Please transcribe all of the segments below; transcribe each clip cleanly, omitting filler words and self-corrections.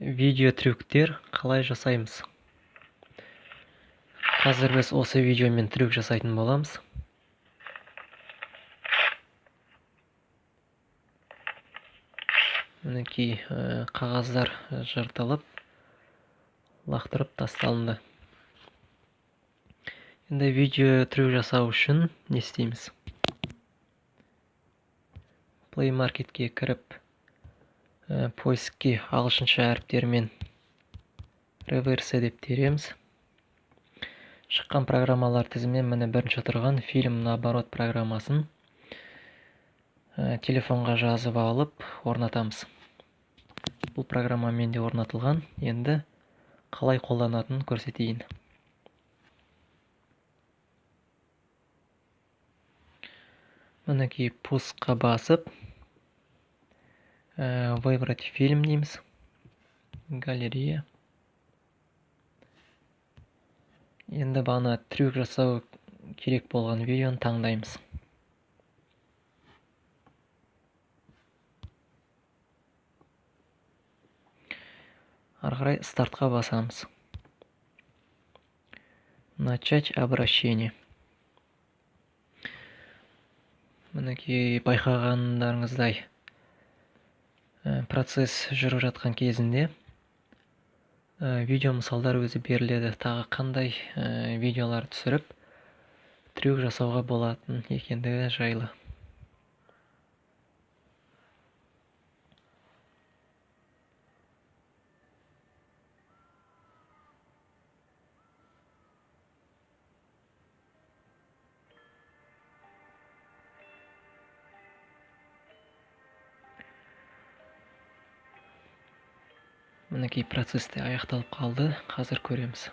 Видео трюктер қалай жасаймыз? Қазір біз осы видеомен трюк жасайтын боламыз. Мінекей, қағаздар жыртылып, лақтырып тасталынды. Енді видео трюк жасау үшін не істейміз? Play Marketке кіріп, поискке ағылшынша әріптермен реверсе деп тереміз. Шыққан программалар тізімінен міне бірінші тұрған фильм наоборот программасын телефонға жазып алып орнатамыз. Бұл программа менде орнатылған. Енді қалай қолданатынын көрсетейін. Мінекей пускқа басып, выбрать фильм дейміз. Галерея. Енді бағана трюк жасау керек болған видеоны таңдаймыз. Ары қарай стартқа басамыз. Начать обращение. Мінекей байқағандарыңыздай, процесс жүріп жатқан кезінде видео мысалдар өзі беріледі. Тағы қандай видеолар түсіріп трюк жасауға болатын екендігі жайлы. Мінекей процесс те аяқталып қалды. Қазір көреміз.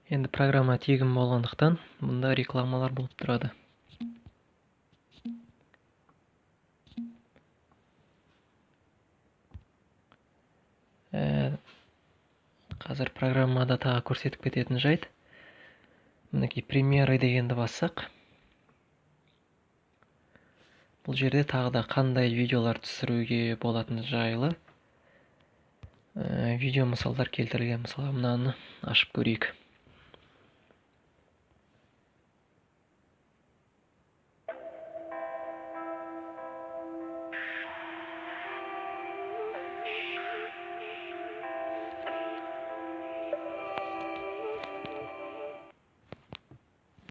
Енді программа тегін болғандықтан мұнда рекламалар болып тұрады. Қазір программада тағы көрсетіп кететін жайт. Мінекей примеры дегенді бассақ, бұл жерде тағы да қандай видеолар түсіруге болатын жайлы видео мысалдар келтірілген. Мысалға мынаны ашып көрейік.